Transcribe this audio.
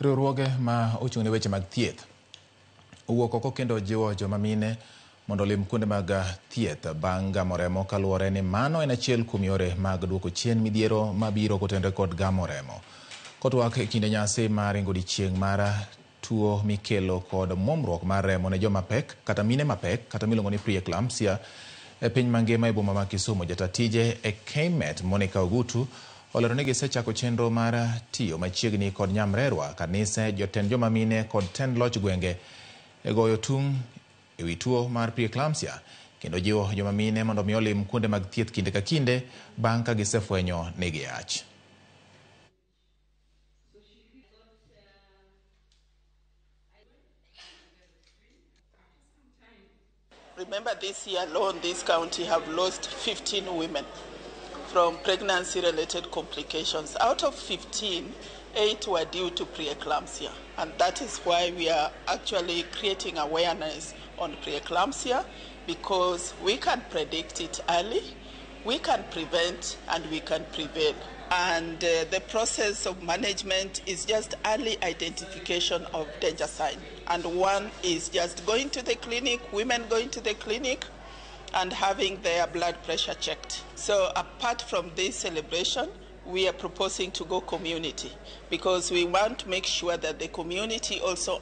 Riwruoge ma ochung' ne weche mag thieth owuok oko kendo jiwo joma mine mondo olim kuonde mag thieth bang' gamo remo kaluwore ni mano en achiel kuom yore mag duoko chien midhiero mabiro kotenore kod gamo remo. Kotwak e kinde nyasi mar ringo odiechieng' mar tuo mikelo kod muomruok mar remo ne joma pek kata mine mapek kata miluongo ni pre-eclampsia e piny mangima e boma ma Kisumu, jata tije e KMET Monica Ogutu olero ni gisechako chenro mar tiyo machiegni kod nyamrerwa, kanise, jotend joma mine kod tend loch gwenge e goyo tung' ewi tuo mar pre-eclampsia kendo jiwo joma mine mondo mi olim kuonde mag thieth kinde ka kinde bang' ka gisefwenyo ni giyach. Remember, this year alone, this county have lost 15 women from pregnancy-related complications. Out of 15, 8 were due to preeclampsia. And that is why we are actually creating awareness on preeclampsia, because we can predict it early, we can prevent, and we can prevail. And the process of management is just early identification of danger sign. And one is just going to the clinic, women going to the clinic and having their blood pressure checked. So apart from this celebration, we are proposing to go community, because we want to make sure that the community also